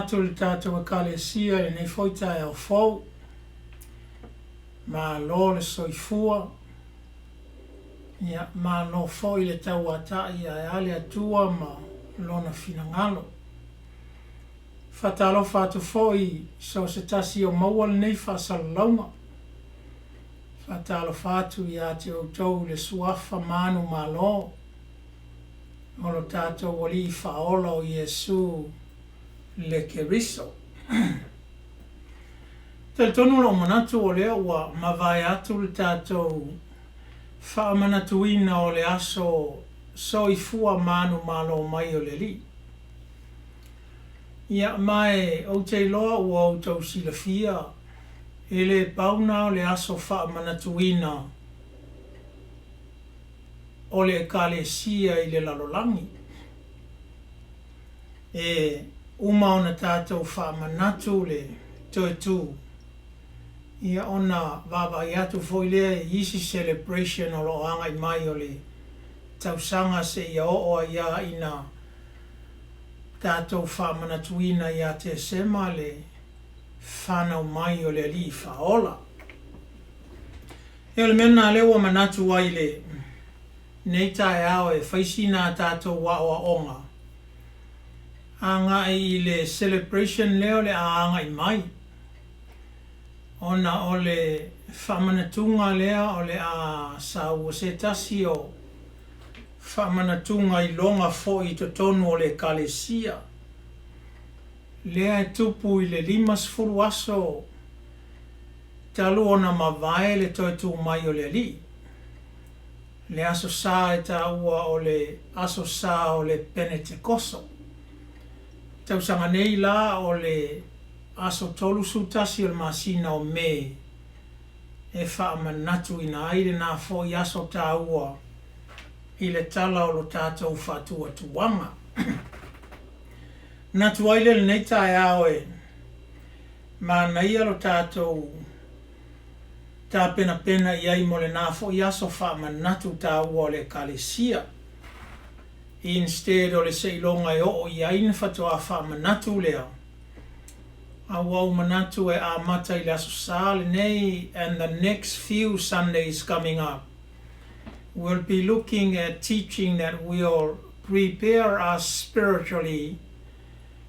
atu i le tatou Ekalesia i lenei foi taeao fou. Malo le soifua, ia, malo foi le tauatai ae a le Atua ma Lona finagalo. Faatalofa atu foi i so o se tasi o maua lenei faasalalauga. Faatalofa atu ia te outou i le Suafa manumalo o lo tatou Alii Faaola o Iesu le Keriso. Talitonu lou manatu o lea ua mavae atu le tatou faamanatuina o le aso soifua manumalo mai o le Alii. Ia, ma e ou te iloa ua outou silafia, e le pau na o le aso faamanatuina o le Ekalesia i le lalolagi. E uma ona tatou faamanatu le toe tu, ia ona vaavaai atu foi lea i isi celebration o lo o agai mai o le tausaga seia oo ai lava ina tatou faamanatuina ia Tesema le fanau mai o le Alii Faaola. Ia o le mea lena lea ua manatu ai i lenei taeao e fai sina a tatou aoaoga agai i le celebration lea o le a agai mai ona o le faamanatuga lea o le a saua se tasi o faamanatuga iloga foi i totonu o le Ekalesia lea e tupu i le 50 aso talu ona mavae le toe tu mai o le Alii. Le Aso Sa e taua o le Aso Sa o le Penetekoso. Tausaga nei la o le aso 31 o le masina o Me e faamanatuina ai lena foi aso taua i le tala o lo tatou faatuatuaga. Manatu ai lea i lenei taeao e manaia lo tatou tapenapena i ai mo lena foi aso faamanatu taua o le Ekalesia. Instead o le seiloga e oo i ai na faatoa faamanatu lea, a ua ou manatu e amata i le Aso Sa lenei and the next few Sundays coming up we'll be looking at teaching that will prepare us spiritually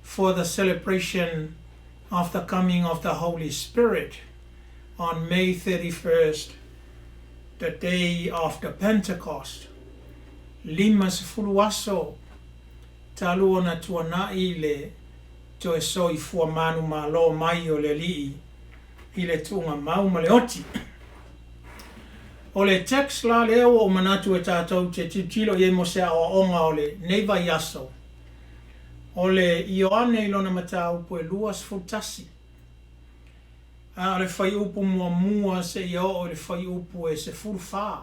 for the celebration of the coming of the Holy Spirit on May 31st, the day after Pentecost. 50 aso talu ona tuanai le toe soifua manumalo mai o le Alii i le tuugamau ma le oti. O le text la lea ua ou manatu e tatou te tilotilo i ai mo se aoaoga o lenei vaiaso, o le Ioane i lona mataupu e 21, a o le fuaiupu muamua seia oo i le fuaiupu e 14.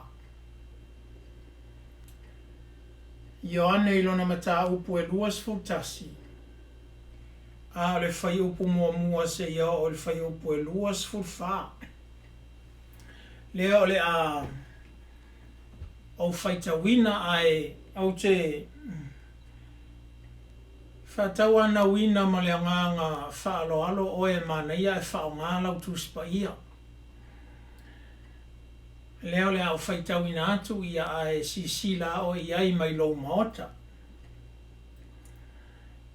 Ioane i lona mataupu e 21, a o le fuaiupu muamua seia oo i le fuaiupu e 24. Lea o le a ou faitauina ae ou te faatauanauina ma le agaga faaaloalo oe e manaia ae faaaoga lau Tusi Paia. Lea o le a ou faitauina atu ia ae sisila oe i ai mai lou maota.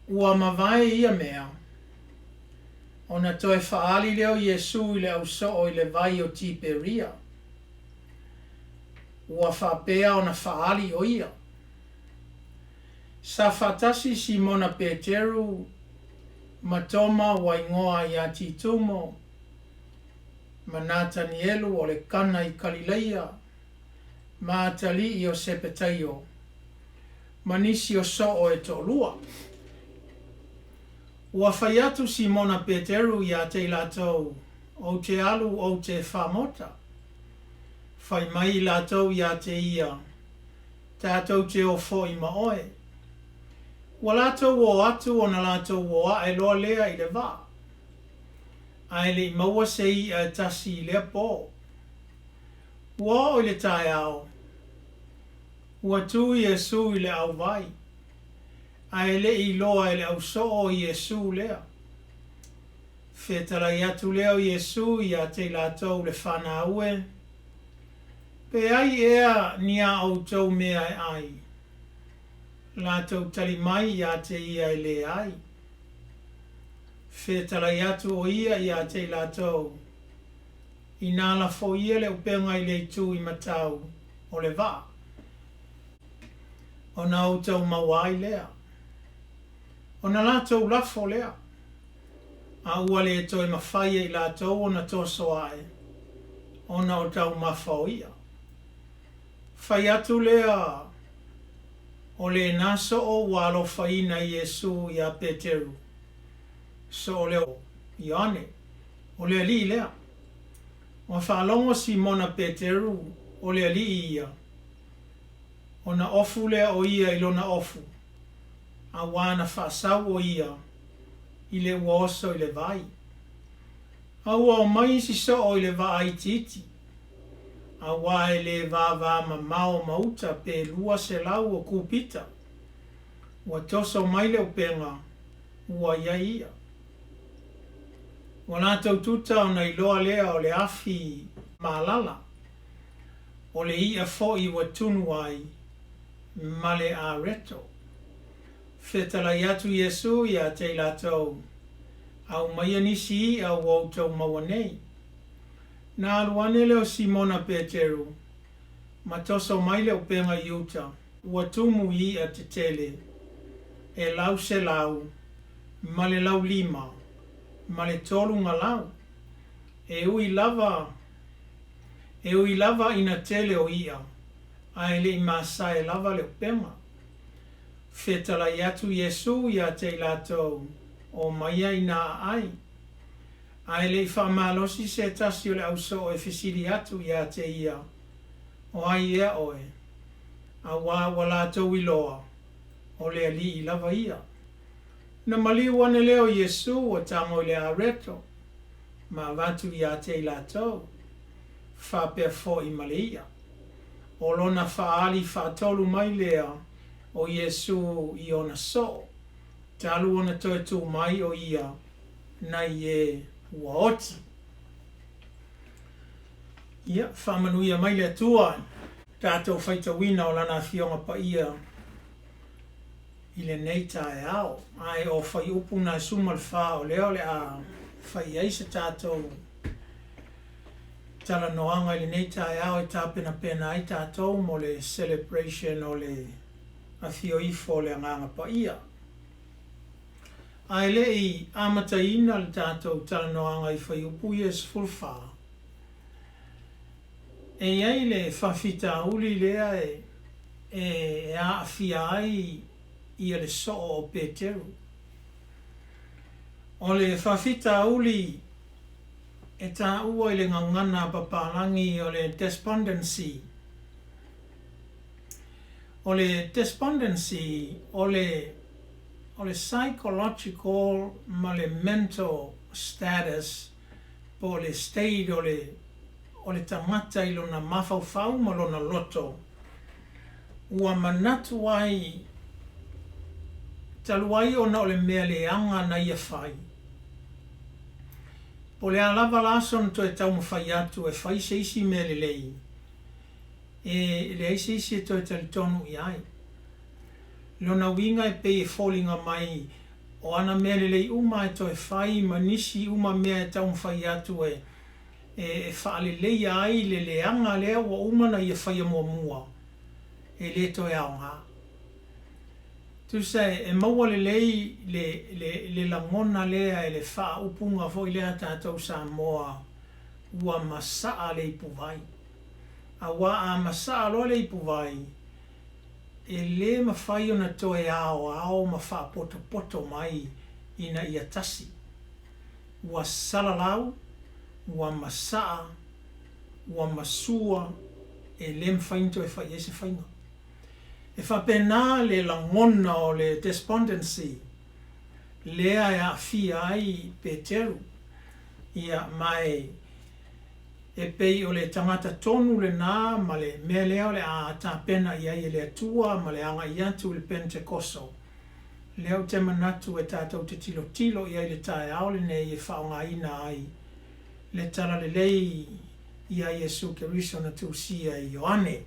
Ua mavae ia mea, ona toe faaali lea o Iesu i le ausoo i le vai o Tiperia. Ua faapea ona faaali o ia. Sa faatasi Simona Peteru ma Toma ua igoa ia Titumo, ma Natanielu o le Kana i Kalileia, ma atalii o Sepetaio, ma nisi o soo e toalua. Ua fai atu Simona Peteru ia te i latou, Ou te alu ou te fagota. Fai mai i latou ia te ia, Tatou te o foi ma oe. Ua latou o atu ona latou o ae loa lea i le vaa. Ae le i maua se i'a e tasi i lea po. Ua oo i le taeao, ua tu Iesu i le auvai, ae le i iloa e le ausoo o Iesu lea. Fetalai atu lea o Iesu ia te i latou le fanau e, Pe ai ea ni a outou mea e ai? Latou tali mai ia te ia e leai. Fetalai atu o ia ia te i latou, Inā lafo ia le upega i le itu i matau o le vaa, ona outou maua ai lea. Ona latou lafo lea, a ua le toe mafai e i latou ona toso ae, ona o taumafa o i'a. Fai atu lea o lena soo ua alofaina e Iesu iā Peteru, soo lea o Ioane, o le Alii lea. Ua faalogo Simona Peteru o le Alii ia, ona ofu lea o ia i lona ofu, auā na faasau o ia i le ua oso i le vai. A ua omai isi soo i le vaa itiiti, auā e le vavamamao ma uta pe 200 o kupita, ua toso mai le upega ua i ai i'a. Ua latou tuta ona iloa lea o le afi malala, o le i'a foi ua tunu ai ma le areto. Fetalai atu Iesu ia te i latou, Aumaia nisi i'a ua outou maua nei. Na alu ane lea o Simona Peteru, ma toso mai le upega i uta, ua tumu i i'a tetele, e 153 galau. E ui lava, e ui lava ina tele o i'a, ae le i masae lava le upega. Fetalai atu Iesu ia te i latou, Omaia inā aai. Ae le i faamalosi se tasi o le ausoo e fesili atu ia te ia, O ai ea oe? Auā ua latou iloa, o le Alii lava ia. Na maliu ane lea o Iesu ua tago i le areto, ma avatu ia te i latou, faapea foi ma le i'a. O lona faaali faatolu mai lea o Iesu i ona soo, talu ona toe tu mai o ia nai e ua oti. Ia, faamanuia mai le Atua i tatou faitauina o Lana Afioga Paia i lenei taeao. Ae o fuaiupu na e 14 o lea o le a fai ai se tatou talanoaga i lenei taeao e tapenapena ai tatou mo le celebration o le Afio ifo o le Agaga Paia. Ae le i amataina le tatou talanoaga i fuaiupu ia e 14, e i ai le faafitauli lea e aafia ai ia le soo o Peteru. O le faafitauli e taua i le gagana a papalagi o le despondency. O le despondency o le o le psychological ma le mental status po o le state o le o le tagata i lona mafaufau ma lona loto ua manatu ai talu ai ona o le mea leaga na ia fai. Po o le a lava la sona toe taumafai atu e fai se isi mea lelei, e leai se isi e toe talitonu i ai. Lona uiga e pei e foliga mai o ana mea lelei uma e toe fai ma nisi uma mea e taumafai atu e e faaleleia ai le leaga lea ua uma ona ia faia muamua, e le toe aoga. Tusa e maua lelei le, le, le lagona lea e le faaupuga foi lea a tatou Samoa, ua masaa le ipuvai. Auā a masaa loa le ipuvai, e le mafai ona toe aoao ma faapotopoto mai ina ia tasi. Ua salalau, ua masaa, ua masua, e le mafai ona toe fai i ai se faiga. E faapena le lagona o le despondency lea e aafia ai Peteru. Ia, ma e, e pei o le tagata tonu lena ma le mea lea o le a tapena i ai e le Atua ma le agai atu i le Penetekoso. Lea ou te manatu e tatou te tilotilo i ai i le taeao lenei e faaaogaina ai le Talalelei ia Iesu Keriso na tusia e Ioane.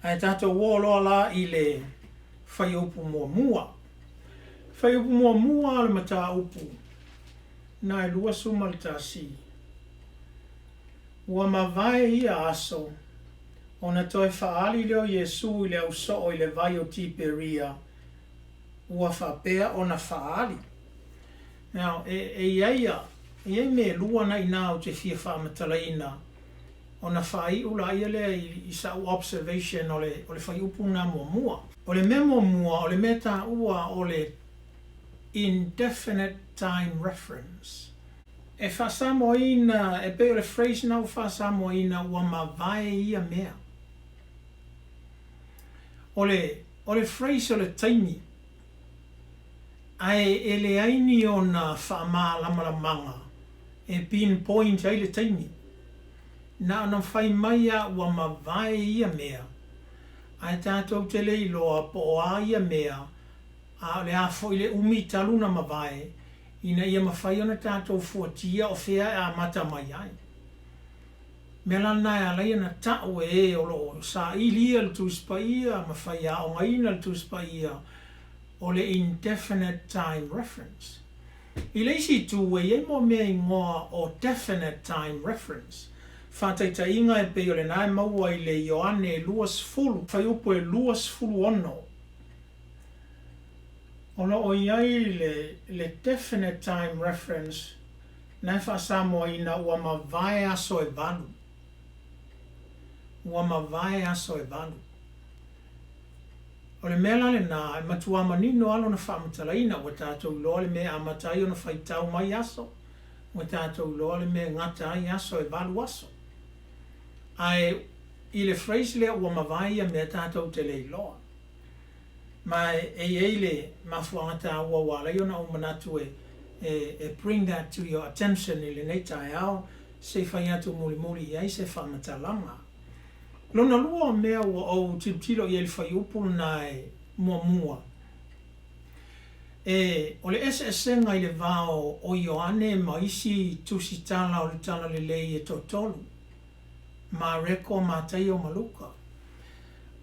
Ae tatou o loa la i le fuaiupu muamua. Fuaiupu muamua o le mataupu na e 21. Ua mavae ia aso, ona toe faaali lea o Iesu i le au soo i le vai o Tiperia, ua faapea ona faaali. Now, e, e i ai a, e i ai mea e lua na inā ou te fia faamatalaina, ona faaiu laia lea i, i sa'u observation o le, o le fuaiupu lena muamua. O le mea muamua, o le mea taua o le indefinite time reference. E faasamoaina, e pei o le phrase lena ua faasamoaina, ua mavae ia mea. O le, o le phrase o le taimi, ae e leai ni ona faamalamalamaga e pinpoint ai le taimi. Na ona fai mai a ua mavae ia mea, ae tatou te le iloa po o a ia mea, a o le a foi le umi talu ona mavae, ina ia mafai ona tatou fuatia o fea e amata mai ai. Mea la lena e ala ai ona ta'u e ē o lo o sailia le Tusi Paia ma faiaogaina le Tusi Paia o le indefinite time reference. I le isi itu, e i ai moa mea igoa o definite time reference. Faataitaiga e pei o lena e maua i le Ioane 20, fuaiupu e 26. O lo o i ai le le definite time reference na e faasamoaina ua mavae aso e valu. Ua mavae aso e valu. O le mea la lena, e matuā manino lava lona faamatalaina, ua tatou iloa le mea e amata ai ona faitau mai aso, ua tatou iloa le mea e gata ai aso e valu aso. Ae i le phrase lea ua mavae ia mea tatou te le iloa. Ma e i ai le mafuaaga taua ua ala ai ona ou manatu e e bring that to your attention i lenei taeao se i fai atu mulimuli i ai se faamatalaga. Lona lua o mea ua ou tilotilo i ai i le fuaiupu lena e muamua, e o le eseesega i le va o Ioane ma isi tusitala o le Talalelei e toatolu. Mareko, Mataio ma Luka.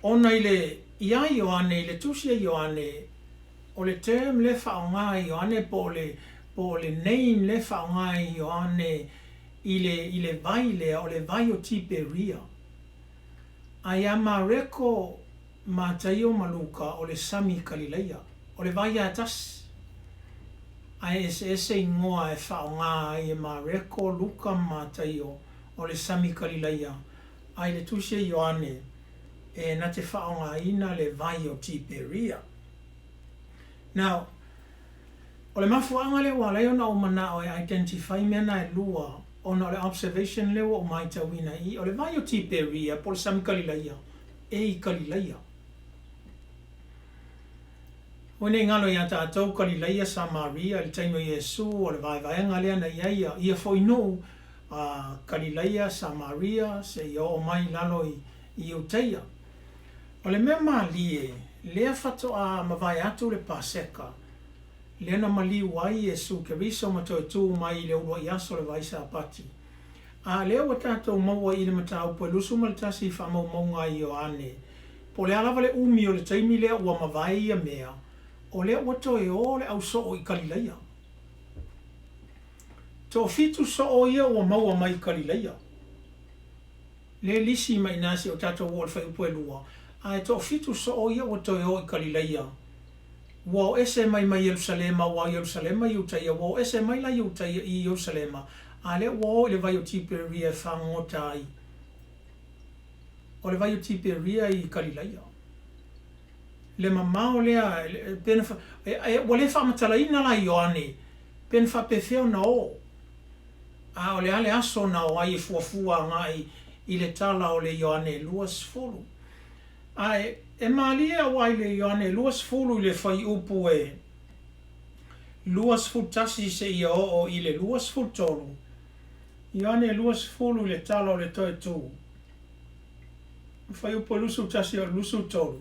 Ona i le, iā Ioane, i le tusi a Ioane, o le term lea e faaaoga e Ioane po o le, po o le name lea e faaaoga e Ioane i le, i le vai lea, o le vai o Tiperia. A iā Mareko, Mataio ma Luka, o le sami Kalilaia. O le vai lava e tasi. Ae eseese igoa e faaaoga ai e Mareko, Luka ma Mataio. o le sami Kalilaia, a i le tusi a Ioane, e na te faaaogaina le vai o Tiperia. Now, o le mafuaaga lea ua ala ai ona ou manao e identify mea na e lua, ona o le observation lea ua ou maitauina i i, o le vai o Tiperia po o le sami Kalilaia, e i Kalilaia. Ua nei galo iā tatou Kalilaia, Samaria, i le taimi o Iesu, o le vaevaega lea na i ai ia, ia foi nuu, a Kalilaia, Samaria, seia oo mai i lalo i Iuteia. O le mea malie, lea faatoa mavae atu le Paseka, lea na maliu ai Iesu Keriso ma toe tu mai i le uluai aso o le vai Sapati. A lea ua tatou maua i le mataupu e 21 i faamaumauga a Ioane, po o le a lava le umi o le taimi lea ua mavae ia mea, o lea ua toe o le au soo i Kalilaia. Toafitu soo ia ua maua mai i Kalilaia. Le lisi mai ina seia o tatou oo i le fuaiupu e lua, ae toafitu soo ia ua toe o i Kalilaia. Ua o ese mai mai Ierusalema, aua o Ierusalema i Iutaia, ua o ese mai la Iutaia i Ierusalema, a lea ua o i le vai o Tiperia e fagogota ai. O le vai o Tiperia i Kalilaia. Le mamao lea, pe na, ua le faamatalaina la e Ioane, pe na faapefea ona o, a o le a le aso na o ai e fuafua agai i le tala o le Ioane 20. Ae e malie aua i le Ioane 20 i le fuaiupu e 21 seia oo i le 23, Ioane 20 i le tala o le toe tu, fuaiupu e 21 o le 23.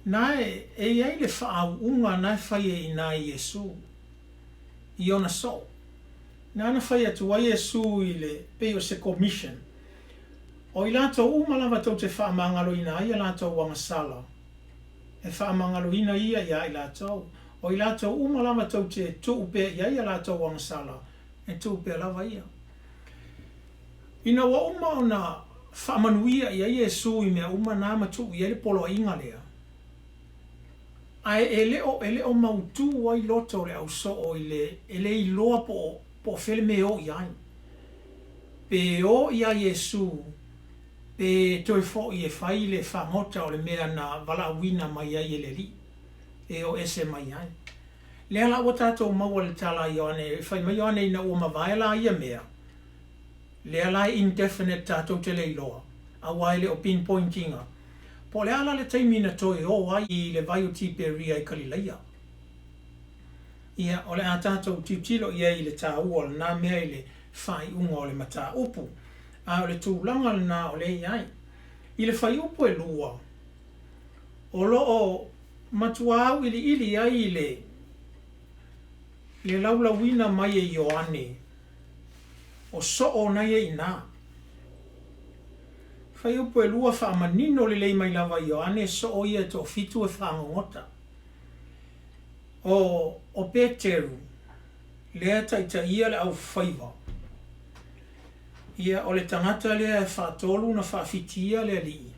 Na e e i ai le faauuga na e fai e i ina e Iesu i ona soo. Na na fai atu ai Iesu i le pei o se commission. O i latou uma lava tou te faamagaloina ai a latou agasala, e faamagaloina ia iā i latou. O i latou uma lava tou te tuu pea i ai a latou agasala, e tuu pea lava ia. Ina ua uma ona faamanuia i ai Iesu i mea uma na ma tuu i ai le poloaiga lea, ae e le o e le o mautū ai loto o le au soo i le e le iloa po o po o fea le mea e o i ai. Pe o iā Iesu pe toe foʻi e fai le fagota o le mea na valaauina mai ai e le Alii e o ese mai ai. Lea la ua tatou maua i le tala a Ioane, fai mai Ioane ina ua mavae la ia mea, lea la e indefinite tatou te le iloa, aua e le o pinpoint ina. Po o le a la le taimi na toe o ai i le vai o Tiperia i Kalilaia. Ia, o le a tatou tilotilo i ai i le taua o lena mea i le faaiuga o le mataupu. A o le tulaga lena o lea e i ai. I le fuaiupu e 2, o lo o matuā auiliili ai le le laulauina mai e Ioane o soo na ia i ina. Fuaiupu e 2 faamanino lelei mai lava e Ioane soo ia e toafitu e fagogota. O o Peteru, lea e taitaia le aufaiva, ia o le tagata lea e faatolu na faafitia le Alii,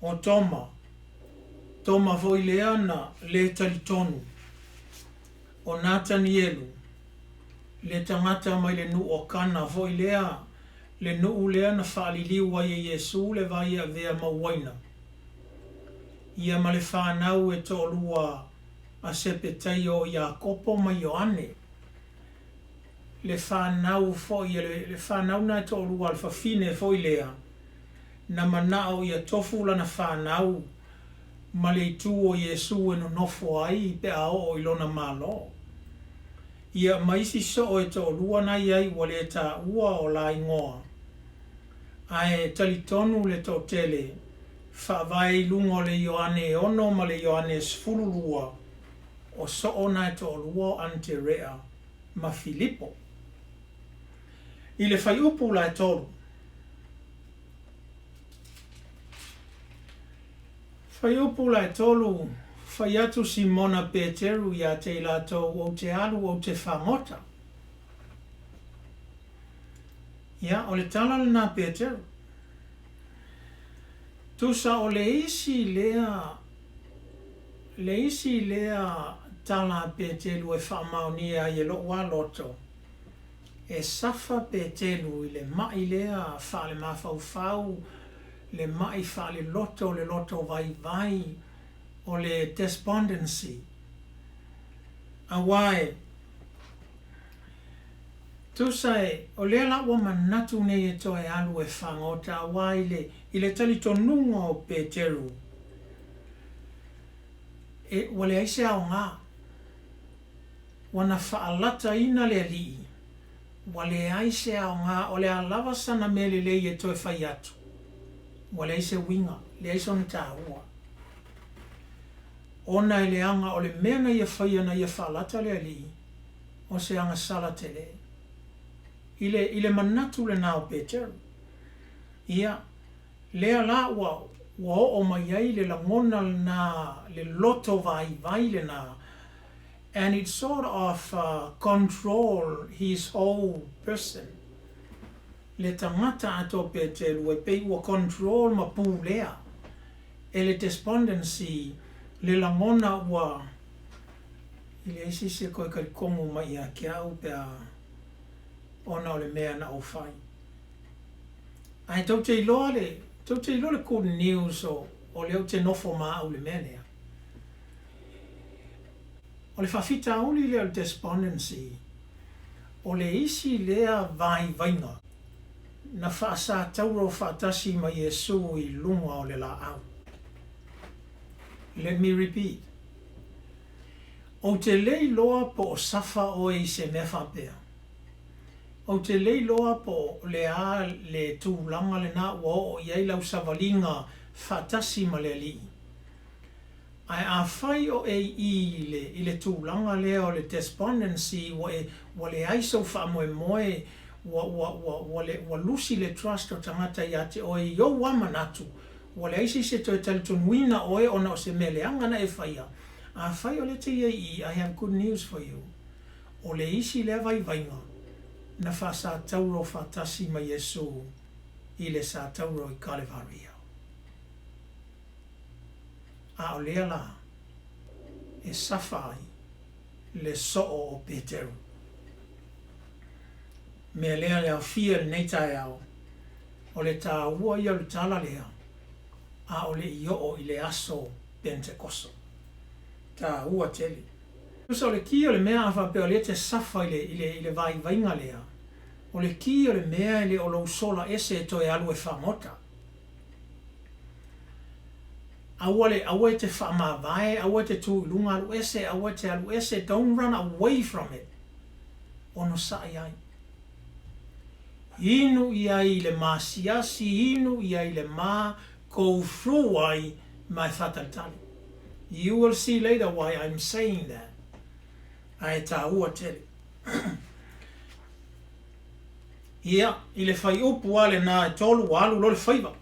o Toma, Toma foi lea na lē talitonu, o Natanielu, le tagata mai le nuu o Kana foi lea, le nuu lea na faaliliu ai e Iesu le vai e avea ma uaina, ia ma le fanau e toalua a Sepetaio o Iakopo ma Ioane, le fanau foi a le, le fanau na e toalua a le fafine foi lea na manao ia tofu lana fanau ma le itu o Iesu e nonofo ai pe a oo i lona Malo. Ia, ma isi soo e toalua na i ai ua le taua o la igoa, ae talitonu le toatele, faavae i luga o le Ioane e 6 ma le Ioane e 12, o soo na e toalua o Aneterea ma Filipo. I le fuaiupu la e 3. Fuaiupu la e 3, fai atu Simona Peteru iā te i latou, Ou te alu ou te fagota. Ia, o le tala lena a Peteru. Tusa o le isi lea, le isi lea tala a Peteru e faamaonia ai e loʻu a loto, e safa Peteru i le maʻi lea faalemafaufau, le maʻi faaleloto, le loto vaivai, o le despondency. Aua e, tusa e, o lea la ua manatu nei e toe alu e fagota, aua i le, i le talitonuga o Peteru, e, ua leai se aoga. Ua na faalataina le Alii, ua leai se aoga, o le a lava sana mea lelei e toe fai atu, ua leai se uiga, leai sona taua. Ona e leaga o le mea na ia faia na ia faalata le Alii, o se agasala tele. I le, i le manatu lena o Peteru. Ia, lea la ua, ua oo mai ai le lagona lena, le loto vaivai lena, and it sort of control his whole person, le tagata atoa Peteru e pei ua control ma pulea e le despondency, le lagona ua, e leai se isi e koe talitonu mai ia te au pe a ona o le mea na ou fai. Ae tou te iloa le, tou te iloa le good news o, o lea ou te nofo ma au i le mea lea. O le faafitauli lea o le despondency, o le isi lea vaivaiga na faasatauro faatasi ma Iesu i luga o le laau. Let me repeat. Ou te le iloa po o safa oe i se mea faapea. Ou te le iloa po o le a le tulaga lena ua oo i ai lau savaliga faatasi ma le Alii. Ae afai o e i i le, i le tulaga lea o le despondency, ua e, ua leai sou faamoemoe, ua, ua, ua, ua le, ua lusi le trust o tagata ia te oe i ou lava manatu, ua leai se isi e toe talitonuina oe ona o se mea leaga na e faia, afai o lea e te i ai i i, I have good news for you. O le isi lea vaivaiga na faasatauro faatasi ma Iesu i le satauro i Kalevaria. A o lea la e safa ai le soo o Peteru. Mea lea le aofia i lenei taeao, o le taua ia o le tala lea, a o le i oo i le aso Penetekoso. Taua tele. Tusa o le ki o le mea a faapea o lea e te safa i le, i le, i le vaivaiga lea, o le ki o le mea e le o lou sola ese e toe alu e fagota. Aua le, aua e te faamavae, aua e te tu i luga alu ese, aua e te alu ese, don't run away from it. Onosai ai. Inu i ai i le maasiasi, inu i ai i le ma, go through ai ma e faatalitali. You will see later why I'm saying that. Ae taua tele. Ia, i le fuaiupu lava lena e tolu ua alu loa le faiva.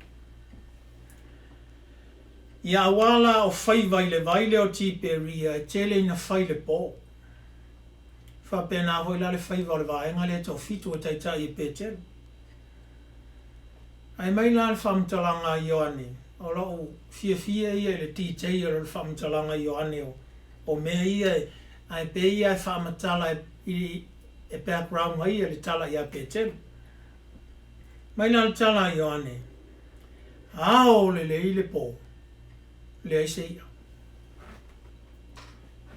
Ia aua la o faiva i le vai lea o Tiperia e tele ina fai i le po. Faapena foi la le faiva o le vaega lea e toafitu e taitai e Petelu. Ae mai la le faamatalaga a Ioane, o lou fiafia ia i le detail o le faamatalaga a Ioane o, o mea ia e, ae pei ia e faamatala e, e background ai le tala ia Petelu. Mai la le tala a Ioane, Ao lelei le po, leai se i'a.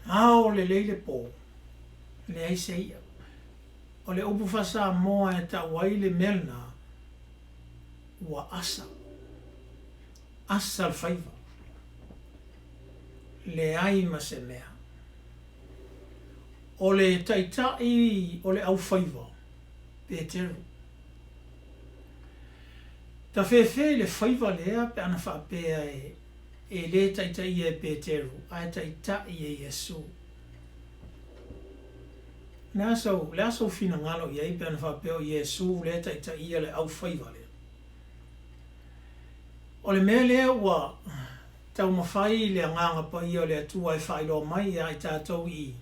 Ao lelei le po, leai se i'a. O le upu faa-Samoa e tau ai le mea lena, ua asa. Asa le faiva. Leai ma se mea. O le taitai o le aufaiva, Peteru. Tafefe i le faiva lea pe ana faapea e le taitaia e Peteru, ae taitai e Iesu. Le a sou, le a sou finagalo i ai pe ana faapea o Iesu lea e taitaia le aufaiva lea? O le mea lea ua taumafai le Agaga Paia o le Atua e faailoa mai ia i tatou i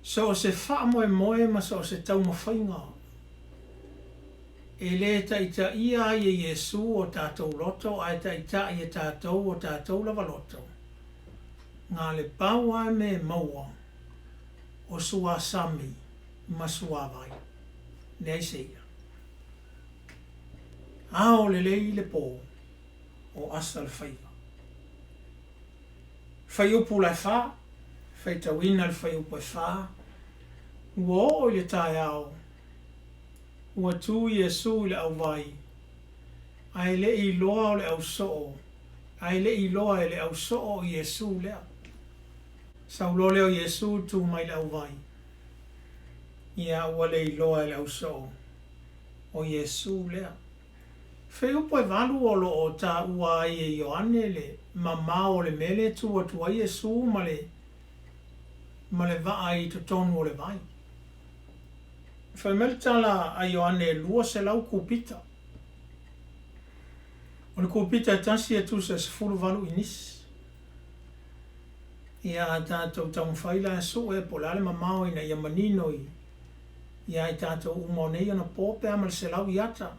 so o se faamoemoe ma so o se taumafaiga e le taitaia ai e Iesu o tatou loto ae taitai e tatou o tatou lava loto, na le pau lava mea e maua o suasami ma suavai. Leai se i'a. Ao lelei le po o asa le faiva. Fuaiupu la e fa, faitauina le fuaiupu e fa, Ua oo i le taeao, ua tu Iesu i le auvai, ae le i iloa o le ausoo, ae le i iloa e le ausoo o Iesu lea. Sau loa lea o Iesu tu mai i le auvai, ia ua le iloa e le ausoo o Iesu lea. Fuaiupu e valu o lo o taua ai e Ioane le mamao o le mea lea e tu atu ai Iesu ma le ma le vaa i totonu o le vai. Fai mai le tala a Ioane e 200 kupita. O le kupita e tasi e tusa e 18 inisi. Ia a tatou taumafai la e sue po o le a le mamao ina ia manino i iā i tatou uma o nei anapo pe a ma le 100 iata,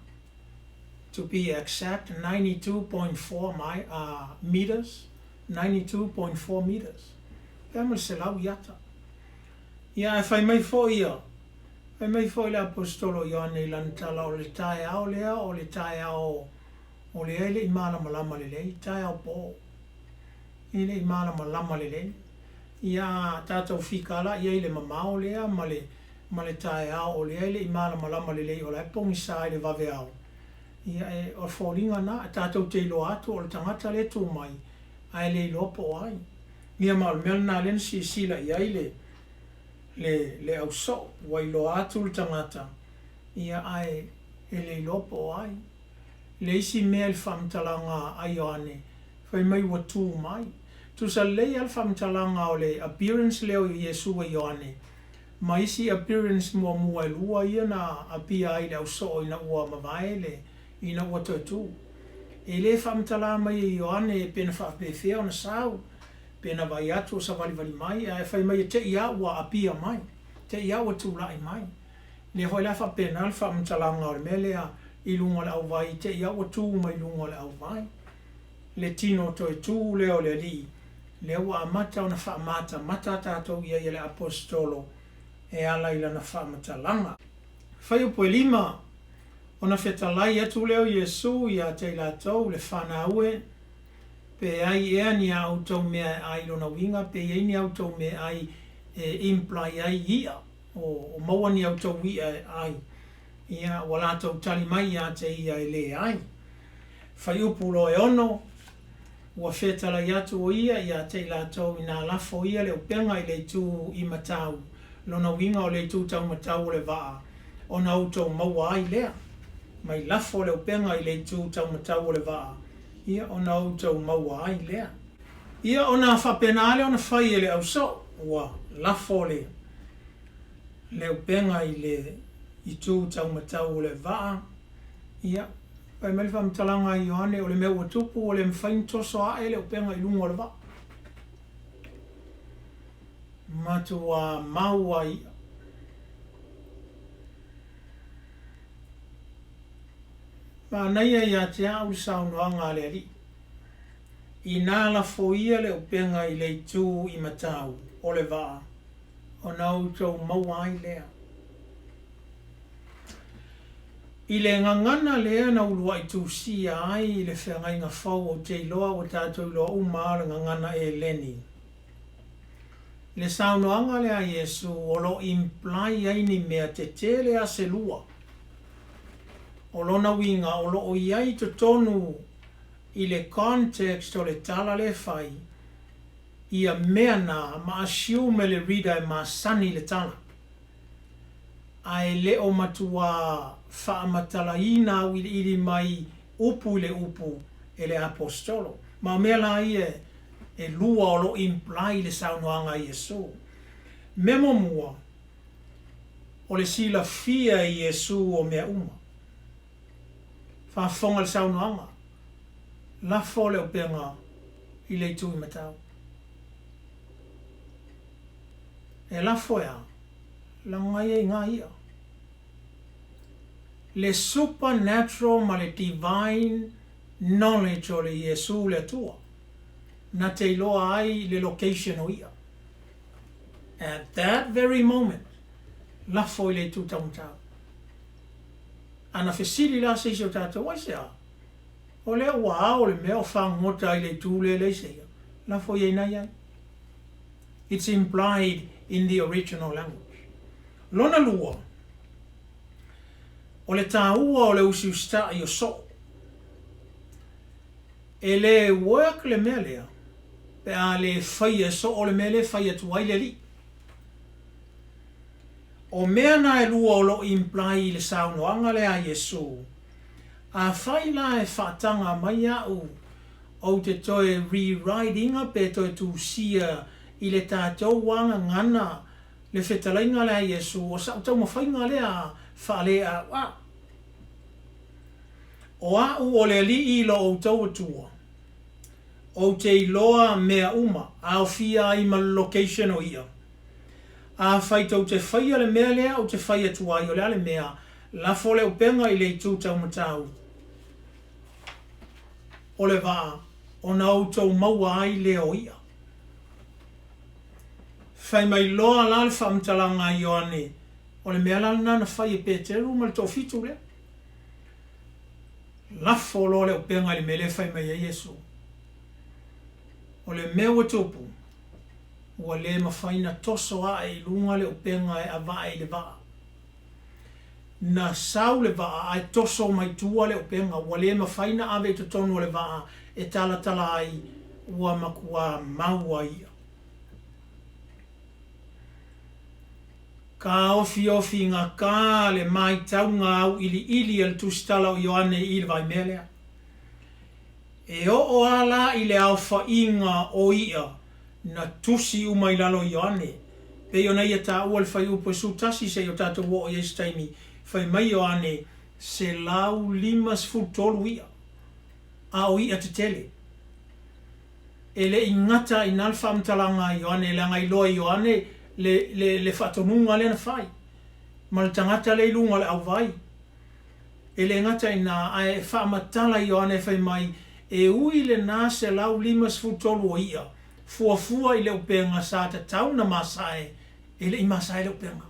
to be exact 92.4 mi, uh, meters, 92.4 meters, pe a ma le 100 iata. Ia ae fai mai foi ia, fai mai foi le Aposetolo o Ioane i lana tala o le taeao lea o le taeao o lea e le i malamalama lelei, taeao po. E le i malamalama lelei. Ia a tatou fika la i ai i le mamao lea ma le ma le taeao o lea e le i malamalama lelei o la e pogisa i le vaveao, ia e o le foliga na, e tatou te iloa atu o le tagata lea e tu mai ae le iloa po o ai. Ia ma o le mea lena lea na silasila i ai le le le ausoo, ua iloa atu le tagata, ia ae e le iloa po o ai. Le isi mea i le faamatalaga a Ioane. Fai mai ua tu mai. Tusa lelei lava le faamatalaga o le appearance lea o Iesu e Ioane ma isi appearance muamua e lua ia na appear ai i le ausoo ina ua mavae le ina ua toe tu. E le faamatala mai e Ioane pe na faapefea ona sau, pe na vaai atu o savalivali mai, ae fai mai e te i lava ua appear mai, te i lava ua tulai mai. Lea foi la faapena le faamatalaga o le mea lea i luga o le auvai, te i lava ua tu mai luga o le auvai. Le tino toe tu lea o le Alii, lea ua amata ona faamatamata tatou i ai e le Aposetolo e ala i lana faamatalaga. Fuaiupu e lima, Ona fetalai atu lea o Iesu ia te i latou, le fanau e, pe ai ea ni a outou mea e ai lona uiga pe i ai ni a outou mea e ai e imply ai i'a, o maua ni a outou i'a e ai. Ia, ua latou tali mai ia te ia e leai. Fuaiupu loa e ono, Ua fetalai atu o ia ia te i latou inā lafo ia le upega i le itu i matau, lona uiga o le itu taumatau o le vaa, ona outou maua ai lea. Mai lafo le upega i le itu taumatau o le vaa, ia ona outou maua ai lea. Ia ona faapena lava lea ona fai e le ausoo, ua lafo le le upega i le itu taumatau o le vaa, Ia, fai mai le faamatalaga a Ioane, o le mea ua tupu ua le mafai ona toso ae le upega i luga o le vaa. Matuā mau a i'a. Manaia ia te au le saunoaga a le Alii, Inā lafoia le upega i le itu i matau o le vaa, ona outou maua ai lea. I le gagana lea na uluai tusia ai le feagaiga fou ou te iloa ua tatou iloa uma lava o le gagana Eleni. Le saunoaga lea a Iesu o lo o imply ai ni mea tetele a se lua. O lona uiga o lo o i ai i totonu i le context o le tala lea e fai ia mea na ma assume e le reader e masani le tala. Ae le o matuā faamatalaina auiliili mai upu i le upu e le Aposetolo. Ma o mea la ia e lua o lo o imply i le saunoaga a Iesu. Mea muamua, o le silafia e Iesu o mea uma. Faafofoga i le saunoaga, lafo le upega i le itu i matau. E lafo e a? Leaga ia i ngā i'a. Le supernatural ma le divine knowledge o le Iesu le Atua, na te iloa ai le location o i'a. At that very moment, lafo i le itu taumatau. A na fesili la se isi o tatou, Aisea? O lea ua ao le mea o fagota ai le itu lea e leai se i'a, lafo i ai na i ai. It's implied in the original language. Lona lua, o le tāua o le usiusitaʻi o soo. E le work le mea lea pe a le faia e soo le mea lea e fai atu ai le alii. O mea na e lua o lo o imply i le saunoaga lea a Iesu, Afai la e faataga mai au Ou te toe rewrite ina pe toe tusia i le tatou wā gagana le fetalaiga lea a Iesu o sa'u taumafaiga lea faaleaʻauʻau. O a'u o le Alii lo outou Atua. Ou te iloa mea uma, aofia ai ma le location o ia. Afai tou te faia le mea lea ou te fai atu ai o le a le mea, lafo le upega i le itu taumatau. O le vaa, ona outou maua ai lea o i'a. Fai mai loa la le faamatalaga a Ioane, o le mea la lena na fai e Peteru ma le toafitu lea. Lafo loa le upega i le mea lea e fai mai ai Iesu. O le mea ua tupu, ua le mafai na toso ae i luga le upega e avae i le vaa. Na sau le vaa ae toso mai tua le upega, ua le mafai na ave i totonu o le vaa e talatala ai, ua matuā mau a ia. Kāofiofi gakā le maitauga auiliili a le Tusitala o Ioane i le vaimea lea. E oo a la i le aofaiga o i'a na tusi uma i lalo o Ioane, pei ona ia taua i le fuaiupu e 11 seia o tatou oo i ai se taimi, fai mai Ioane, 153 i'a, a o i'a tetele. E le i gata ai i ina le faamatalaga a Ioane, leaga e iloa e Ioane le, le, le faatonuga lea na fai, ma le tagata lea i luga o le auvai. E le gata i ina, ae faamatala Ioane fai mai, E ui lena 153 o i'a, fuafua i le upega sa tatau na masae, e le i masae le upega.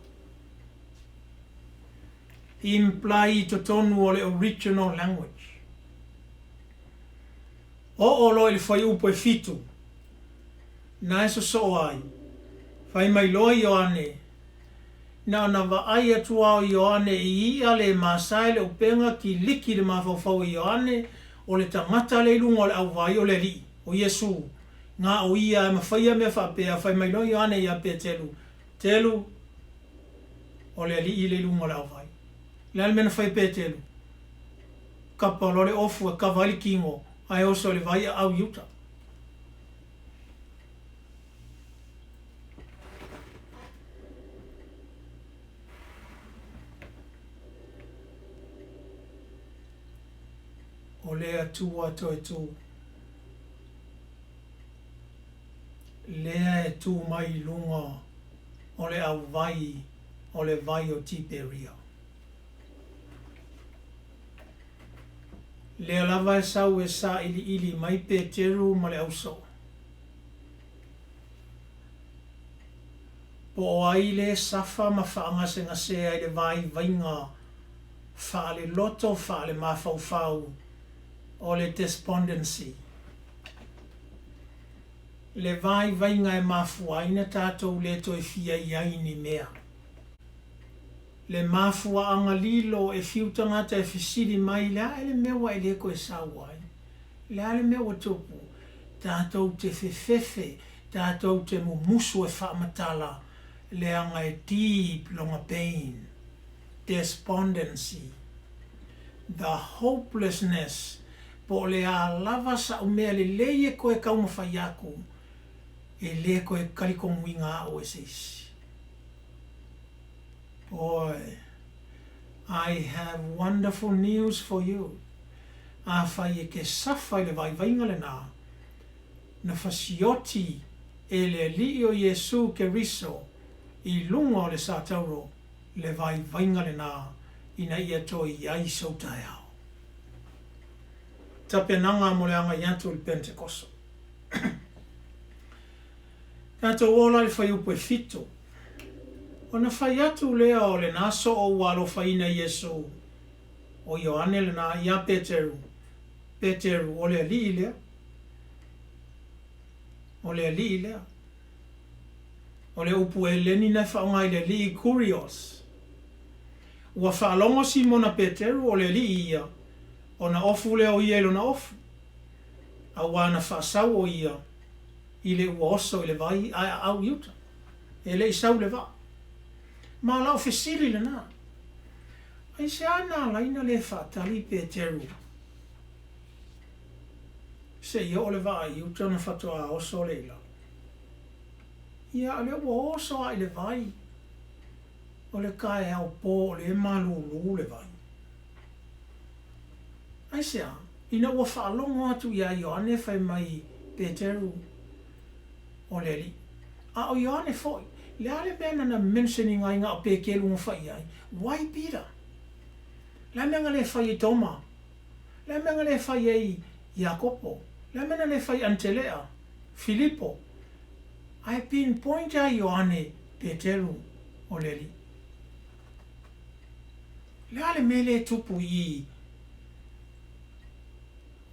Imply i totonu o le original language. Oo loa i le fuaiupu e fitu, na e sosoo ai, fai mai loa Ioane, Na ona vaai atu lava o Ioane i i'a le masae le upega kiliki le mafaufau e Ioane, o le tagata lea i luga o le auvai o le Alii, o Iesu, na o ia e mafaia mea faapea, fai mai loa Ioane ia Peteru, Telu, o le Alii lea i luga o le auvai. O le a le mea na fai e Peteru? Kapa loa le ofu e kava ai le kino ae oso i le vai aau i uta. O le Atua toe tū. Lea e tū mai i luga o le auvai o le vai o Tiperia. Lea lava e sau e sailiili mai Peteru ma le ausoo. Po o ai le safa ma faagasegasea i le vaivaiga faaleloto faalemafaufau o le despondency, le vaivaiga e mafua ai na tatou le toe fia i ai i ni mea, le mafuaaga lilo e fiu tagata e fesili mai le a ea le mea ua e le toe sau ai, le a le mea ua tupu, tatou te fefefe, tatou te mumusu e faamatala leaga e deep lona pain, despondency, the hopelessness po o le a lava sa'u mea lelei e toe taumafai atu, e le toe talitonuina a'u e se isi. Boy, I have wonderful news for you. Afai e te safa i le vaivaiga lenā, na fasioti e le Alii o Iesu Keriso i luga o le satauro le vaivaiga lenā ina ia toe i ai sou taeao. Tapenaga mo le agai atu i le Penetekoso. Tatou ola i le fuaiupu e fitu. Ona fai atu lea o lenā soo ua alofaina Iesu, o Ioane lenā, iā Peteru, Peteru, o le Alii lea. O le Alii lea. O le upu Eleni na e faaaoga i le Alii, kurios. Ua faalogo Simona Peteru o le Alii ia, ona ofu lea o ia i lona ofu, auā na faasau o ia i le ua oso i le vai ae aau i uta. E le i sau le vaa. Ma o lau fesili lenā, Aisea na ala ai na le faatali Peteru seia oo le vaa i uta ona faatoa oso lea i lalo? Ia, o lea ua oso lava i le vai, o le taeao po o lea e malūlū le vai. Aisea? Ina ua faalogo atu iā Ioane fai mai Peteru, o le Alii. A o Ioane foi, le a le mea na na mention ina ai na o Peteru na fai i ai? Why Peter? Le a mea na le fai ai Toma? Le a mea na le fai ai Iakopo? Le a mea na le fai Anitelea? Filipo? Ae pinpoint a Ioane Peteru o le Alii. Le a le mea lea e tupu i i?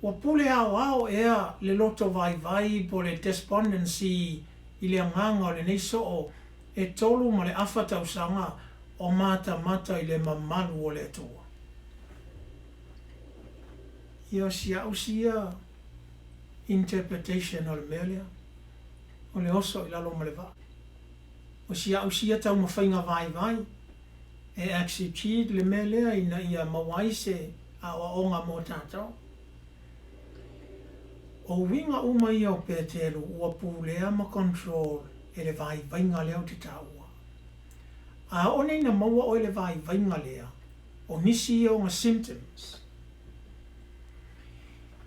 Ua pule aoao ea le loto vaivai po le despondency i le agaga o lenei soo e 3.5 tausaga o matamata i le mamalu o le Atua. Ia o si a'u sia interpretation o le mea lea, o le oso i lalo ma le vaa. O si a'u sia taumafaiga vaivai e exegete le mea lea ina ia maua ai se aoaoga mo tatou. O uiga uma ia o Peteru ua pulea ma control e le vaivaiga lea ou te taua. A oo nei ina maua oe i le vaivaiga lea, o nisi ia o ga symptoms.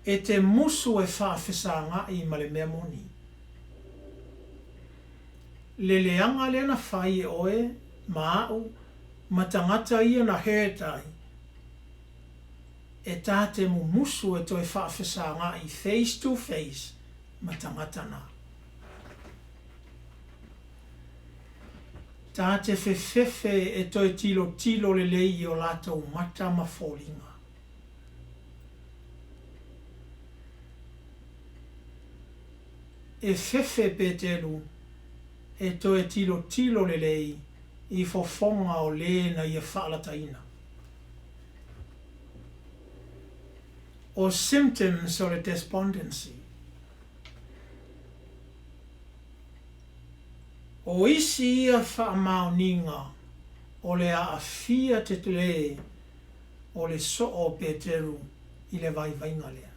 E te musu e faafesagaʻi ma le mea moni. Le leaga lea na fai e oe ma aʻu ma tagata ia na hurt ai, e ta te mumusu e toe faafesagaʻi face to face ma tagata na. Ta te fefefe e toe tilotilo lelei i o latou mata ma foliga. E fefe Petelu e toe tilotilo lelei i fofoga o le na ia faalataina. O symptoms o le despondency. O isi ia faamaoniga o le aafia tetele o le soo o Peteru i le vaivaiga lea.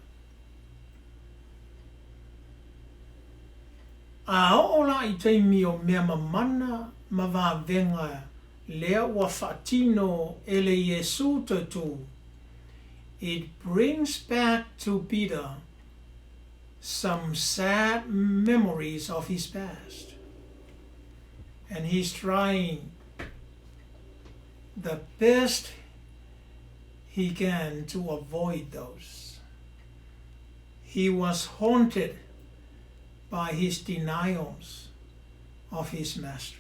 A oo la i taimi o mea mamana ma vavega lea ua faatino e le Iesū toe tū, it brings back to Peter some sad memories of his past and he's trying the best he can to avoid those. He was haunted by his denials of his master.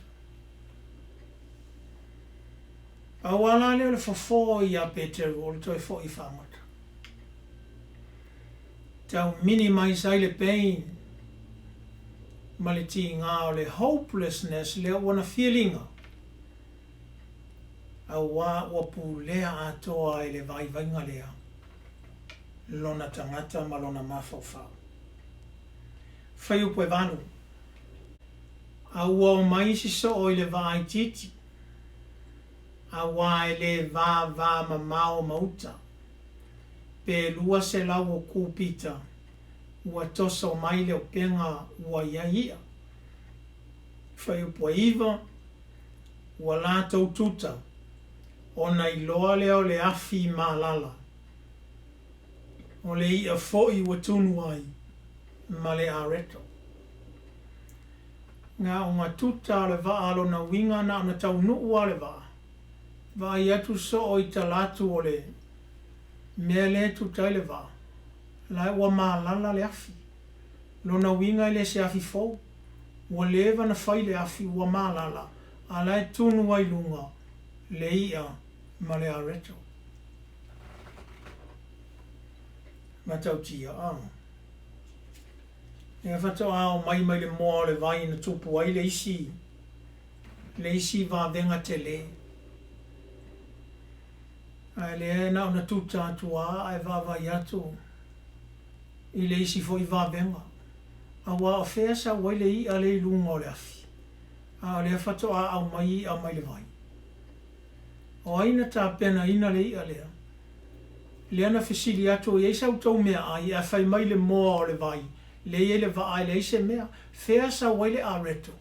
Pau lava la lea o le fofo iā Peteru o le toe foʻi fagota. Tau minimize ai le pain ma le tigā o le hopelessness lea ua na filiga auā ua pulea atoa e le vaivaiga lea lona tagata ma lona mafaufau. Fuaiupu 8. A ua omai isi soo i le vaa itiiti, auā e le vāvāmamao ma uta, pe 200 o kūpita ua toso mai le upega ua i ai iʻa. Fuaiupu 9, Ua latou tuta, ona iloa lea o le afi malala, o le iʻa foʻi ua tunu ai ma le areto. Na o ga tuta a le vaa lona uiga na ona taunuu a le vaa, vaai atu soo i tala atu o le mea lea e tuta ai le vaa, la ua malala le afi. Lona uiga e le se afi fou. Ua leva na fai le afi ua malala a la e tunu ai luga le iʻa ma le areto. Matautia, a. Lea faatoa omai mai le moa o le vai na tupu ai le isi le isi vavega tele. Ae lea na ona tuta atu lava ae vaavaai atu i le isi foi vavega. Auā o fea sau ai le iʻa lea i luga o le afi, a o lea faatoa aumai iʻa mai le vai. O ai na tapenaina le iʻa lea? Lea na fesili atu, E i ai sa outou meaai? Ae fai mai le moa o le vai, lea e i ai le vaa e leai se mea. Fea sau ai le areto?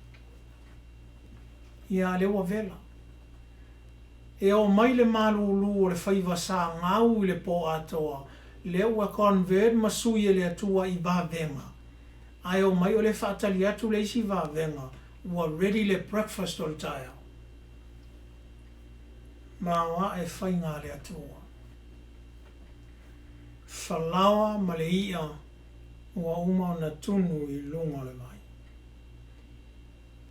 Ia, a lea ua vela. E oo mai le malūlū o le faiva sa gau i le pō atoa, lea ua convert ma sui e le Atua i vavega. Ae oo mai o lea faatali atu le isi vavega, ua ready le breakfast o le taeao. Maoaʻe faiga a le Atua. Falaoa ma le iʻa ua uma ona tunu i luga o le vai.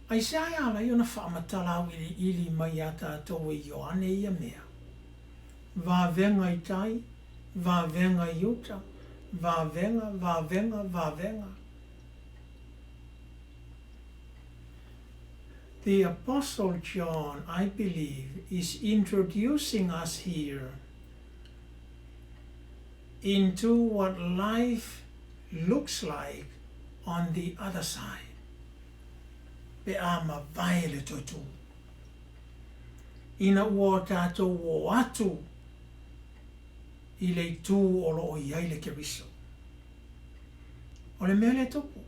Aisea e ala ai ona faamatala auiliili mai iā tatou e Ioane ia mea? Vavega i tai, vavega i uta, vavega, vavega, vavega. The Apostle John, I believe, is introducing us here into what life looks like on the other side pe a mavae le toe tū. Ina ua o tatou o atu i le itu o lo o i ai le Keriso. O le mea lea e tupu,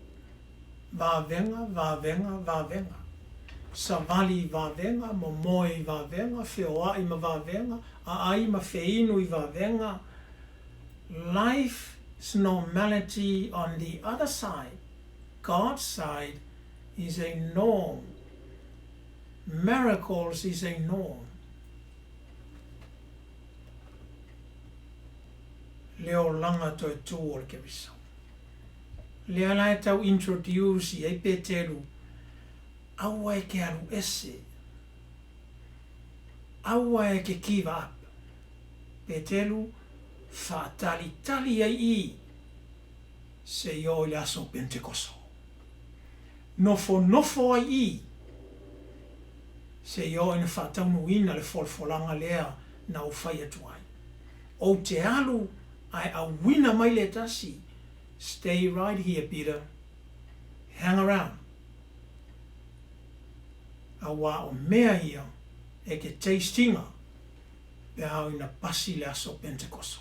vavega, vavega, vavega. Savali i vavega, momoe i vavega, feoai ma vavega, aai ma feinu i vavega, life's normality on the other side, God's side, is a norm. Miracles is a norm. Le olaga toe tu o le Keriso. Lea la e tau introduce i ai Peteru, aua e ke alu ese, aua e ke give up. Peteru, faatalitali ai i se i oo i le aso Pentekoso. Nofonofo ai i se i oo ina faataunuuina le folafolaga lea na ou fai atu ai. Ou te alu ae auina mai le tasi, stay right here Peter, hang around, auā o mea ia e ke taste ina pe a oo ina pasi le aso Pentekoso.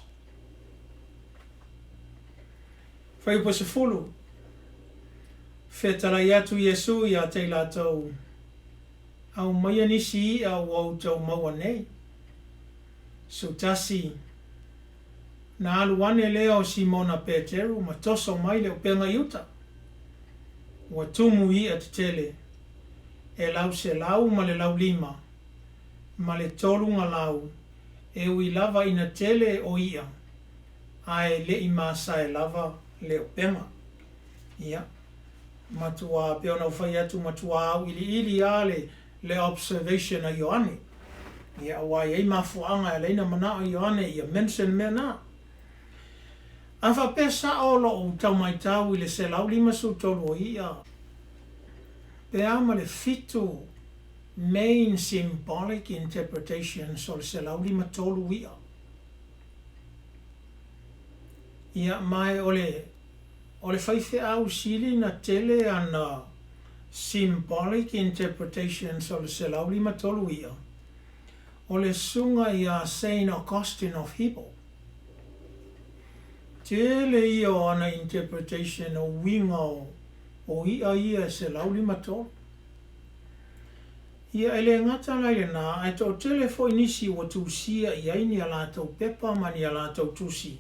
Fuaiupu 10, Fetalai atu Iesu iā te i latou, Aumaia nisi i'a ua outou maua nei. 11, Na alu ane lea o Simona Peteru ma toso mai le upega i uta. Ua tumu i'a tetele, e lau selau ma le laulima, ma le tolu galau, e ui lava ina tele o i'a, ae le i masae lava le upega. Ia, matuā, pei ona ou fai atu, matuā auiliili a le, le observation a Ioane. Ia, aua e i ai mafuaaga e ala ai ona manao Ioane ia mention mea na. A faapea sao lou tau maitau i le 153 o i'a, pe a ma le fitu main symbolic interpretations o le 153 i'a. Ia, ma e o le, o le faifeau sili na tele ana symbolic interpretations o le 153 i'a, o le susuga ia Saint Augustine of Hippo. Tele ia o ana interpretation o uiga o, o i'a ia e 153. Ia, e le gata la i lenā, ae toatele foi nisi ua tusia i ai ni a latou pepa ma ni a latou tusi.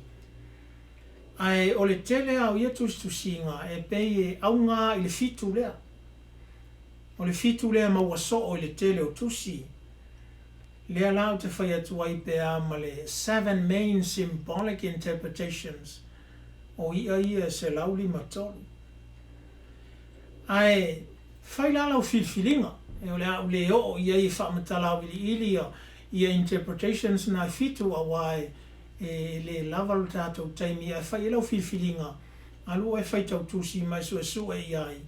Ae o le tele a o ia tusitusiga e pei e auga i le fitu lea. O le fitu lea e maua soo i le tele o tusi. Lea la ou te fai atu ai pe a ma le seven main symbolic interpretations o i'a ia e 153. Ae fai la lau filifiliga, e o le a ou le oo i ai e faamatala auiliili ia interpretations na e fitu auā e le lava lo tatou taimi ae fai i ai lau filifiliga, alu oe e faitau tusi ma e suesue i ai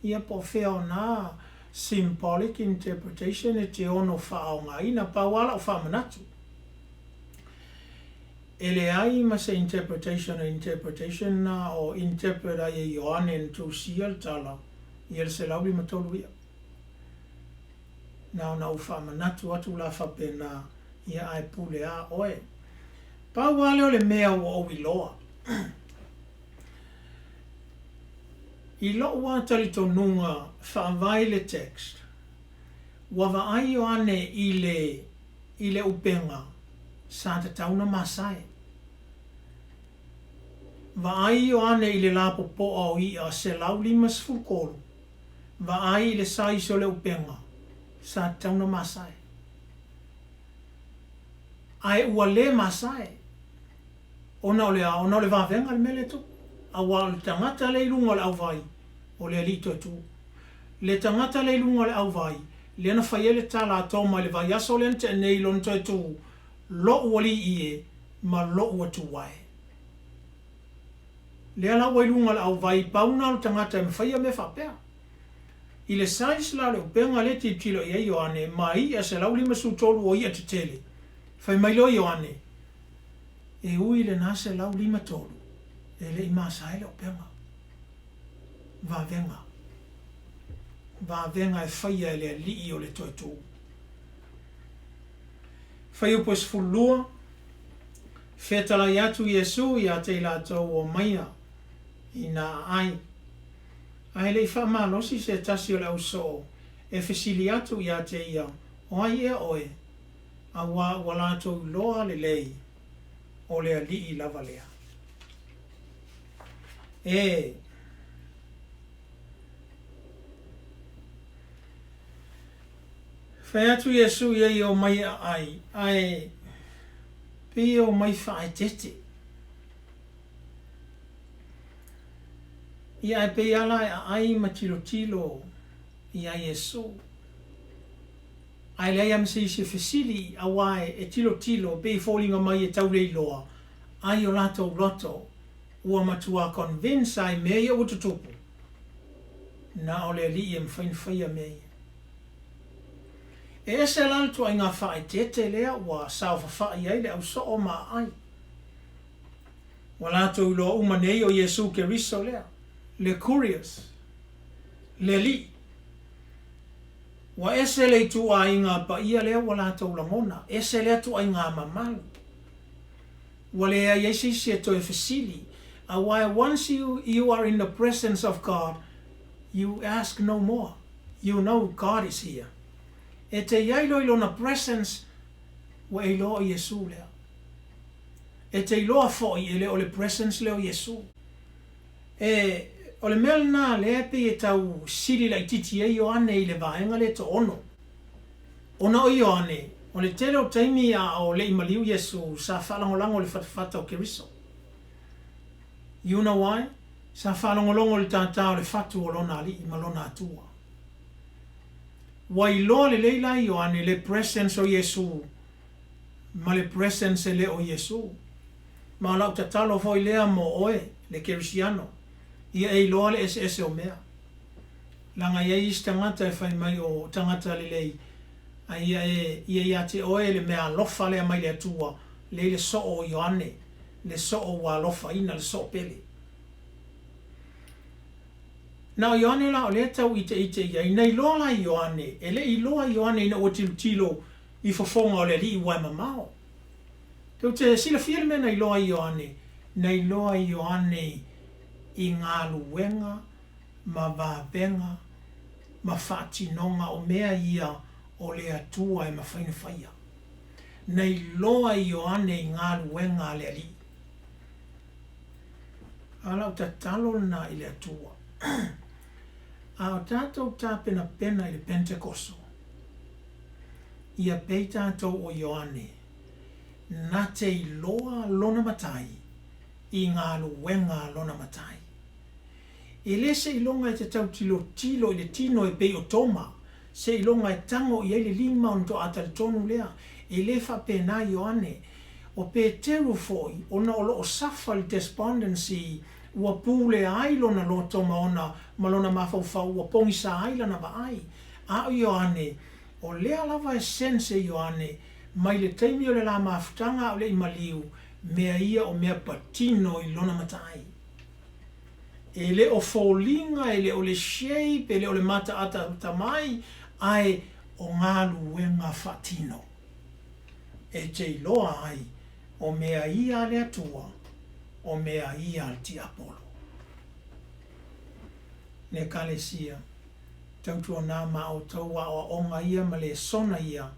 ia po o fea o na symbolic interpretation e te ono faaaogaina. Pau lava lau faamanatu, e leai ma se interpretation o interpretation na o interpret ai e Ioane na tusia le tala ia le 153 ia. Na ona ou faamanatu atu la faapena, ia ae pule a oe. Pau lava lea o le mea ua ou iloa. I lou lava talitonuga faavae i le text, ua vaai Ioane i le, i le upega sa tatau na masae. Vaai Ioane i le lapopoa o i'a 153, vaai i le size o le upega sa tatau na masae. Ae ua le masae. Ona o le a? Ona o le vavega le mea lea e tupu. Aua o le tagata lea i luga o le auvai, o le alii toe tu. Le tagata lea i luga o le auvai, lea na fai ai le tala a Toma i le vaiaso lea na tea nei i lona toe tu, Lo'u alii e, ma lo'u Atua e. Lea la ua i luga o le auvai, pau na o le tagata e mafaia mea faapea. I le size la o le upega lea e tilotilo i ai Ioane, ma i'a 153 o i'a tetele, fai mai loa Ioane, E ui lena 153, e le i masae le upega. Vavega. Vavega e faia e le Alii o le toe tu. Fuaiupu e 12, Fetalai atu Iesu ia te i latou o maia. I nā aai. Ae le i faamalosi se tasi o le au soo e fesili atu iā te ia, O ai ea oe? Auā ua latou iloa lelei o le Alii lava lea. E. Fai atu Iesu ia i omai e aai, ae pei e omai faaeteete. Ia ae pei a la e aai ma tilotilo iā Iesu. Ae leai a ma se isi e fesili, auā e tilotilo pei e foliga mai e tau le iloa ai o latou loto ua matuā convince a i mea ia ua tutupu. Na o le Alii e mafai ona faia mea ia. E ese la le tuaiga faaeteete lea ua saofafai ai le au soo ma aai. Ua latou iloa uma nei o Iesu Keriso lea, le Kurios, le Alii. Ua ese le ituaiga paia lea ua latou lagona, ese lea tuaiga mamalu. Ua leai ai se isi e toe fesili, aua once you you are in the presence of God, you ask no more, you know God is here. E te i ai loa i Lona presence, ua e iloa o Iesu lea. E te iloa foi e le o le presence lea o Iesu. E, o le mea lena lea e pei e tau sili laitiiti ai Ioane i le vaega lea toaono. Ona o Ioane, o le tele o taimi a o le i maliu Iesu sa faalagolago i le fatafata o Keriso. You know why? Sa faalogologo i le tātā o le fatu o lona Alii ma lona Atua. Ua iloa lelei la Ioane le presence o Iesu ma le presence e le o Iesu. Ma o lau tatalo foi lea mo oe, le Kerisiano, ia e iloa le eseese o mea. Leaga e i ai isi tagata e fai mai o tagata lelei, a ia e ia ia te oe le mea alofa lea mai le Atua, lea i le soo o Ioane, le soo ua alofaina, le soo pele. Na o Ioane la o lea e tau iteite i ai, na iloa la e Ioane, e le i iloa Ioane ina ua tilotilo i fofoga o le Alii ua e mamao. Tou te silafia le mea na iloa ai Ioane? Na iloa Ioane i galuega ma vavega ma faatinoga o mea ia o le Atua e mafai ona faia. Na iloa Ioane i galuega a le Alii. A o lau tatalo lena i le Atua, a o tatou tapenapena i le Penetekoso, ia pei tatou o Ioane, na te iloa lona Matai i galuega a lona Matai. E le seiloga e te tau tilotilo i le tino e pei o Toma, seiloga e tago i ai le lima ona toa talitonu lea. E le faapena Ioane. O Peteru foi, ona o lo o safa le despondency, ua pulea ai lona loto ma ona ma lona mafaufau ua pogisa ai lana vaai. A o Ioane, o lea lava e sense e Ioane, mai le taimi o le la mafutaga a o le i maliu, mea ia o mea patino i lona mataai. E le o foliga, e le o le shape, e le o le mataata mai, ae o galuega faatino. E te iloa ai o mea ia a le Atua, o mea ia a le tiapolo. Le Ekalesia, tautuana ma outou aoaoga ia ma lesona ia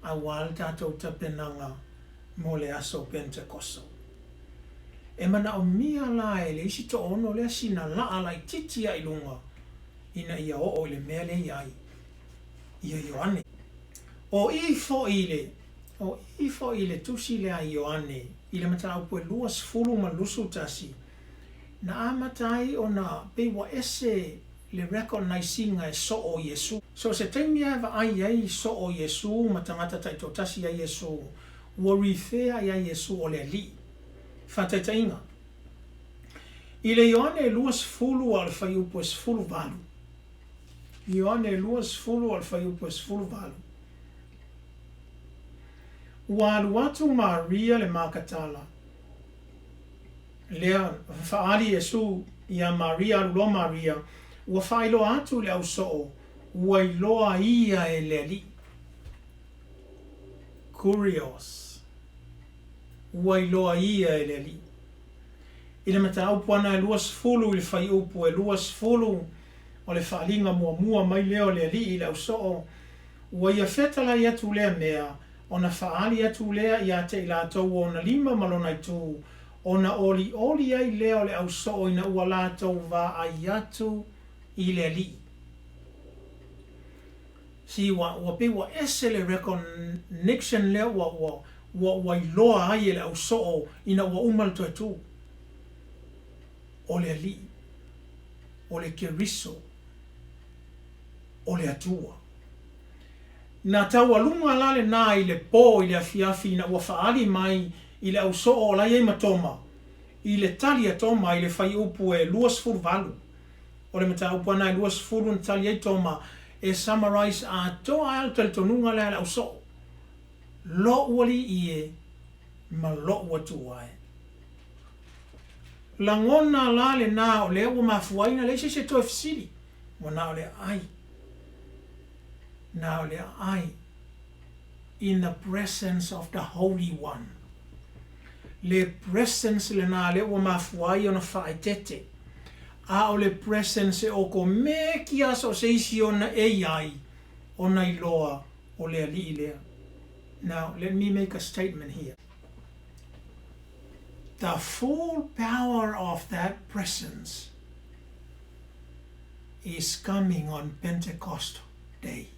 auā le tatou tapenaga mo le aso Penetekoso. E manaomia la e le isi toaono lea sina laa laitiiti a i luga ina ia oo i le mea lea i ai ia Ioane. O i foi le O i foi le tusi lea a Ioane i le mataupu e 20 ma 21, na amata ai ona pei ua ese le recognise-iga e soo o Iesu. So o se taimi lava e vaai ai soo o Iesu ma tagata taitoatasi ia Iesu, ua refer ia Iesu o le Alii. Faataitaiga, I le Ioane 20 a o le fuaiupu e 18, Ioane 20 a o le fuaiupu e 18, Ua alu atu Maria le Makatala, lea faaali Iesu iā Maria alu loa Maria, ua faailoa atu i le au soo, ua iloa ia e le Alii. Kurios. Ua iloa ia e le Alii. I le mataupu ana e 20 i le fuaiupu e 20 o le faaaliga muamua mai lea o le Alii i le ausoo, ua ia fetalai atu lea mea, ona faaali atu lea ia te i latou ona lima ma lona itu, ona olioli ai lea o le ausoo ina ua latou vaai atu i le Alii. See, ua, ua pei ua ese le recognition lea ua, ua, ua, ua iloa ai e le ausoo ina ua uma le toe tu. O le Alii, o le Keriso, o le Atua. Na taualuga la lena i le po i le afiafi ina ua faaali mai i le ausoo o la e i ai ma Toma, i le tali a Toma i le fuaiupu e 28. O le mataupu lava lena e 20 na tali ai Toma e summarize atoa ai le talitonuga lea a le ausoo, Lo'u Alii e ma lo'u Atua e. Lagona la lena o lea ua mafua ai ona leai se isi e toe fesili, ua na o le aai, na o le aai in the presence of the Holy One. Le presence lena lea ua mafua ai ona faaeteete, a o le presence e okomeki lava so o se isi ona e i ai, ona iloa o le Alii lea. Now, let me make a statement here. The full power of that presence is coming on Pentecost Day.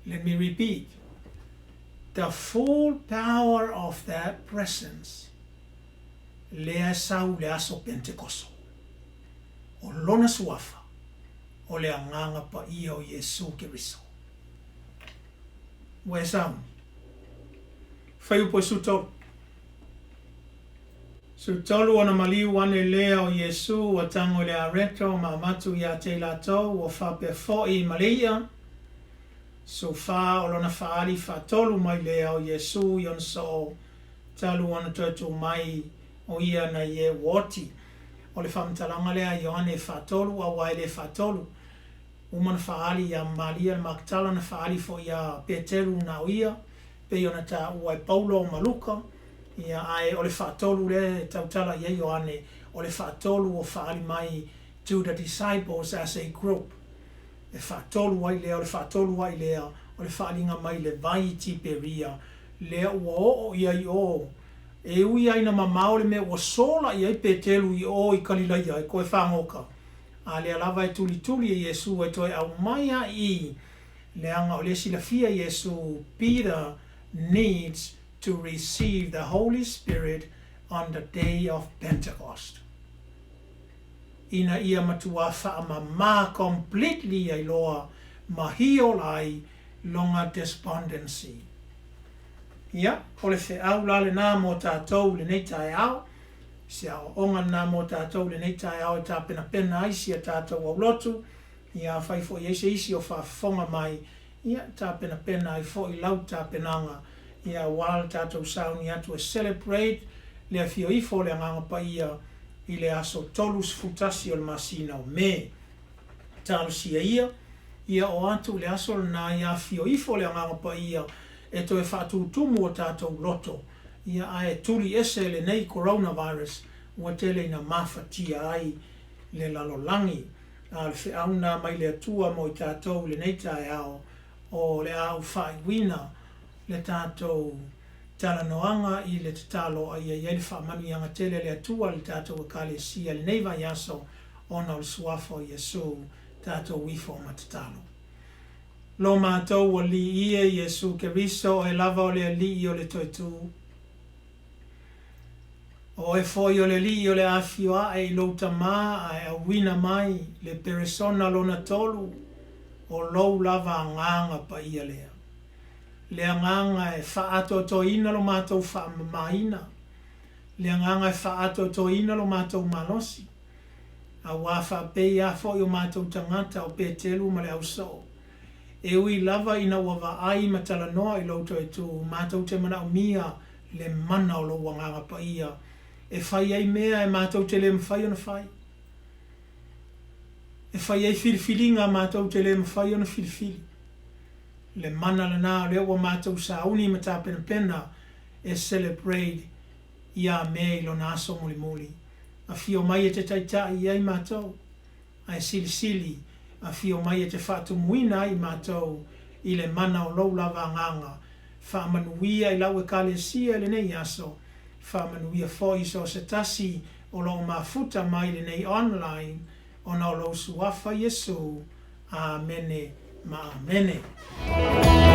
Let me repeat. The full power of that presence lea e sau i le aso Pentekoso. O Lona Suafa, o le Agaga Paia o Iesu Keriso. Ua e sauni. Fuaiupu e 13. 13 ona maliu ane lea o Iesu ua tago i le areto ma avatu ia te i latou ua faapea foi ma le i'a, 14 o lona faaali faatolu mai lea o Iesu i ona soo talu ona toe tu mai o ia nai e ua oti. O le faamatalaga lea a Ioane e faatolu aua e le faatolu. Uma ona faaali ia Malia le Maketala na faaali foi ia Peteru na o ia, pei ona taua e Paulo ma Luka, ia ae o le faatolu lea e tautala i ai Ioane, o le faatolu ua faaali mai to the disciples as a group. E faatolu ai lea, o le faatolu ai lea o le faaaliga mai le vai i Tiperia, lea ua oo i ai i o, e ui lava ina mamao le mea ua sola i ai Peteru i o i Kalilaia e toe fagota, a lea lava e tulituli e Iesu e toe aumai lava i i, leaga o lea e silafia Iesu, Peter needs to receive the Holy Spirit on the day of Pentecost. Ina ia matuā faamamā completely ai loa ma heal ai lona despondency. Ia, o le feau la lenā mō tātou i lenei taeao, se aoaoga lenā mō tātou i lenei taeao e tapenapena ai si a tātou aulotu, ia afai foi e i ai se isi o faafofoga mai, ia, tapenapena ai foi lau tapenaga, ia aua le tātou sauni atu e celebrate le afio ifo o le Agaga Paia i le aso 31 o le masina o Me. Talosia ia, ia oo atu i le aso lena ia afio ifo le Agaga Paia e toe faatutumu o tatou loto, ia ae tuli ese lenei coronavirus ua tele ina mafatia ai le lalolagi. A o le feau lena mai le Atua mo i tatou i lenei taeao, o le a ou faaiuina le tatou talanoaga i le tatalo a ia i ai le faamanuiaga tele a le Atua i le tatou Ekalesia i lenei vaiaso ona o le Suafa o Iesu tatou ifo ma tatalo. Lo matou Alii e Iesu Keriso, Oe lava o le Alii o le Toetū. O Oe foi o le Alii o le a afio ae i Lou Tama ae auina mai le Peresona lona tolu, o Lou lava Agaga Paia lea. Le Agaga e faaatoatoaina lo matou faamamaina, le Agaga e faaatoatoaina lo matou malosi, Auā faapei a foi o matou tagata o Petelu ma le ausoo. E ui lava ina ua vaai ma talanoa i lou toe tu, matou te manaomia le mana o lou Agaga Paia e fai ai mea e matou te le mafai ona fai, e fai ai filifiliga matou te le mafai ona filifili. Le mana lena o lea ua matou sauni ma tapenapena e celebrate. Ia Me i lona aso mulimuli. Afio mai e te taitai i ai matou, ae silisili, afio mai e te faatumuina ai i matou i le mana o lou lava Agaga. Faamanuia i lau Ekalesia i lenei aso, faamanuia foi i so o se tasi o lo o mafuta mai i lenei online, ona o lou Suafa Iesu. Amene ma Amene.